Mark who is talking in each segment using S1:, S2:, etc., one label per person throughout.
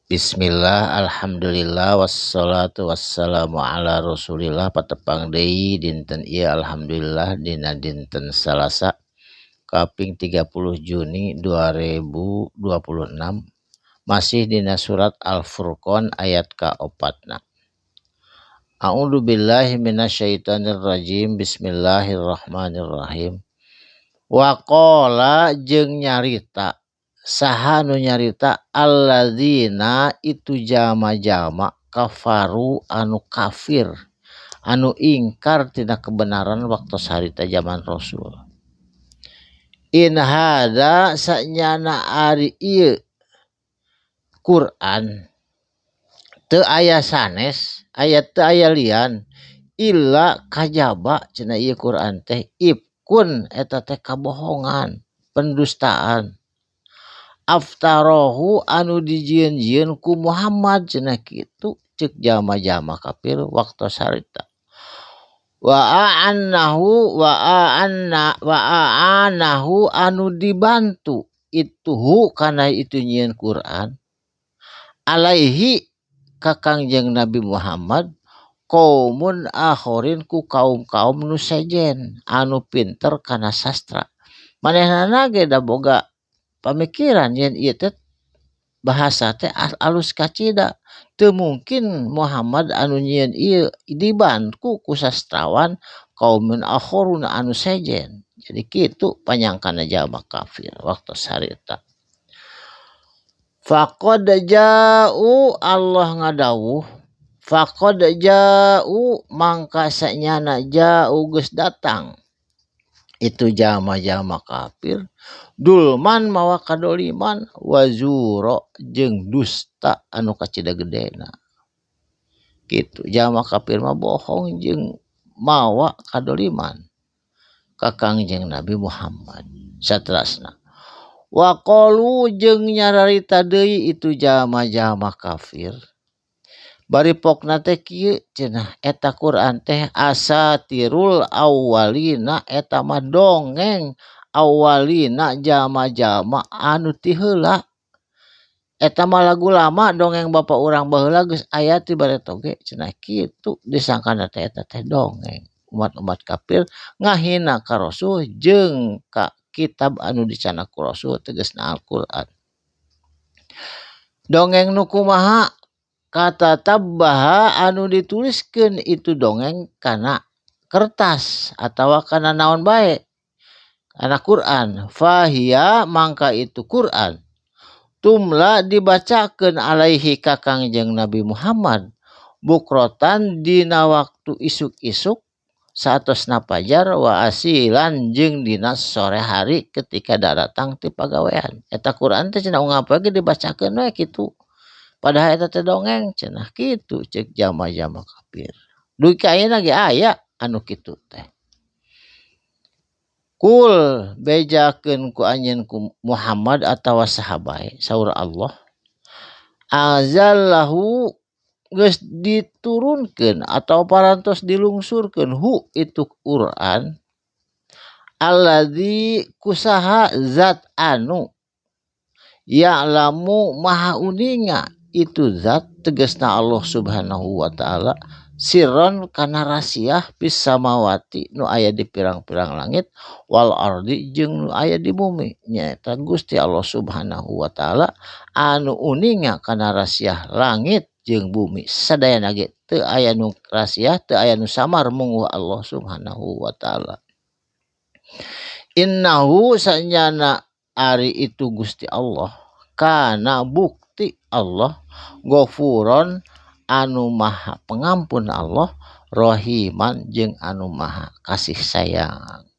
S1: Bismillah, alhamdulillah, wassalatu wassalamu ala rasulillah. Patepang deui dinten ieu, alhamdulillah, dina dinten Salasa kaping 30 Juni 2026, masih dina surat Al-Furqan ayat ka-4na. A'udzu billahi minasyaitonir rajim. Bismillahirrahmanirrahim. Waqala, jeung nyarita, saha nu nyarita? Alladzina, itu jalma-jalma, kafaru, anu kafir, anu ingkar tina kebenaran waktu harita zaman Rasul. In hadza, sanyana ari ieu Quran teu aya sanes, aya teu aya lian, illa, kajaba cenah ieu Quran teh, ifkun, eta teh kabohongan, pendustaan, aftarahu, anu dijieun-jieun ku Muhammad, cenah kitu cek jalma-jalma kafir waktu harita. Wa a'annahu, wa a'anna, wa a'anahu, anu dibantu itu hu kana itu nyieun Quran, alaihi, ka Kangjeng Nabi Muhammad, qaumun akhorin, ku kaum-kaum nu sejen anu pinter kana sastra. Manehna ge da boga pamikiran yen ieu teh bahasa teh alus kacida, teu mungkin Muhammad anu nyieun ieu, dibantu ku sastrawan qaumun akhorun anu sejen. Jadi kitu panyangkana jalma kafir waktu harita. Faqad ja'u, Allah ngadawuh, faqad ja'u, mangka sanyana ja'u, geus datang itu jalma-jalma kafir, dzulman, mawa kadoliman, wazuro, jeung dusta anu kacida gedena. Gitu, jalma kafir mah bohong jeung mawa kadoliman ka Kangjeng Nabi Muhammad. Saterasna, waqalu, jeung nyararita deui itu jalma-jalma kafir, bari pokna teh kieu cenah, eta Quran teh asatirul awwalina, eta mah dongeng awwalina, jalma-jalma anu ti heula, eta mah lagu lama, dongeng bapak urang baheula geus aya ti bareto ge cenah. Kitu disangkana teh, eta teh dongeng. Umat-umat kafir ngahina ka Rasul jeung ka kitab anu dicandak ku Rasul, tegasna Al-Qur'an. Dongeng nu kumaha? Kata tabbaha, anu dituliskeun itu dongeng kana kertas atau kana naon bae, kana Quran. Fahiya, mangka itu Quran, tumla, dibacakeun, alaihi, ka Kangjeng Nabi Muhammad, bukrotan, dina waktu isuk-isuk saatosna fajar, wa asilan, jeung dina sore hari ketika daratang ti pagawean. Eta Quran teh cenah unggal poe ge dibacakeun we kitu, padahal eta teh dongeng cenah. Kitu cek jalma-jalma kafir. Dugi ka ayeuna ge aya anu kitu teh. Kul, bejakeun ku anjeun ku Muhammad atawa saha bae, saur Allah, anzalahu, geus diturunkeun atau parantos dilungsurkeun, hu, itu Quran, alladzi, kusaha zat anu, ya'lamu, maha uninga itu zat, tegasna Allah Subhanahu wa taala, sirron, kana rahasia, fis samawati, nu aya di pirang-pirang langit, wal ardi, jeung nu aya di bumi. Nyaeta Gusti Allah Subhanahu wa taala anu uninga kana rahasia langit jeung bumi sadayana ge, teu aya nu rahasia, teu aya nu samar mungguh Allah Subhanahu wa taala. Innahu, sanyana ari itu Gusti Allah, kana, bukti Allah, Ghafuron, anu maha pengampun Allah, rohiman, jeung anu maha kasih sayang.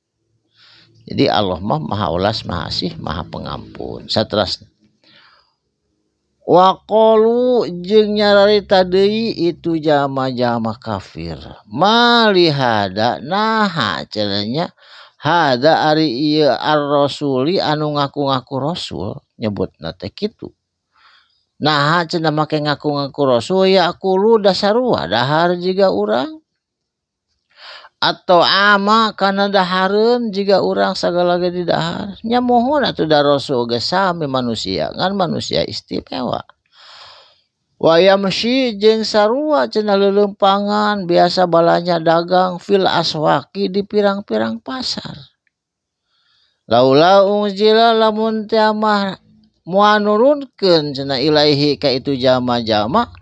S1: Jadi Allah mah maha welas, maha asih, maha pengampun. Saterasna, waqalu, jeung nyararita deui itu jalma-jalma kafir, malihada, naha cenah nya, hada, ari ieu, ar-rasuli, anu ngaku-ngaku rasul nyebutna teh kitu. Naha cenah make ngaku-ngaku rasul, ya'kulu, da sarua dahar jiga urang, atau ama, kana dahareun jiga urang, sagala ge didahar nya. Mohon atuh, da rasul ge sami manusia, ngan manusia istimewa. Wa yamshi jeung sarua cenah leuleumpangan biasa balanja dagang fil aswaqi di pirang-pirang pasar. Laula unzila lamun teh mah moal nurunkeun cenah ilaihi ka itu jalma-jalma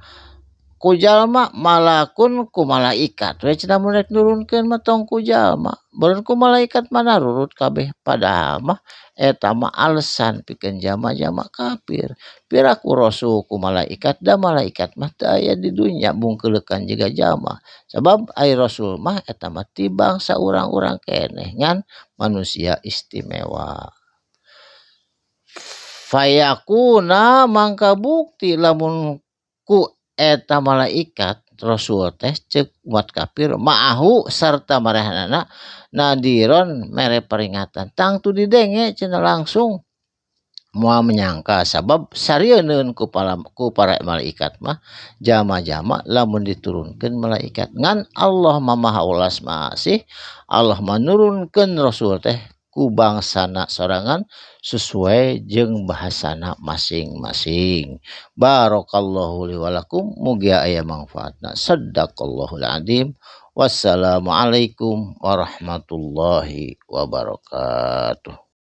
S1: ku jalma malakun ku malaikat we cenah mun rek nurunkeun mah tong ku jalma beureun ku malaikat mah narurut kabeh padahal mah eta mah alasan pikeun jalma-jalma kafir piraku rasul ku malaikat da malaikat mah teu aya di dunya bungkeuleukan jiga jalma sabab ari rasul mah eta mah ti bangsa urang-urang keneh ngan manusia istimewa. Fayakuna mangka bukti lamun ku eta malaikat rasul teh ceuk umat kafir ma'ahu sarta marehanana nadiron mere peringatan tangtu didenge cenah langsung moal menyangka sabab sarieun ku para malaikat mah jalma-jalma lamun diturunkeun malaikat ngan Allah mah maha welas maha asih Allah menurunkeun rasul teh ku bangsana sorangan sesuai jeung bahasana masing-masing. Barakallahu li wa lakum, mugia aya manfaatna. Sadaqallahul azim. Wassalamualaikum warahmatullahi wabarakatuh.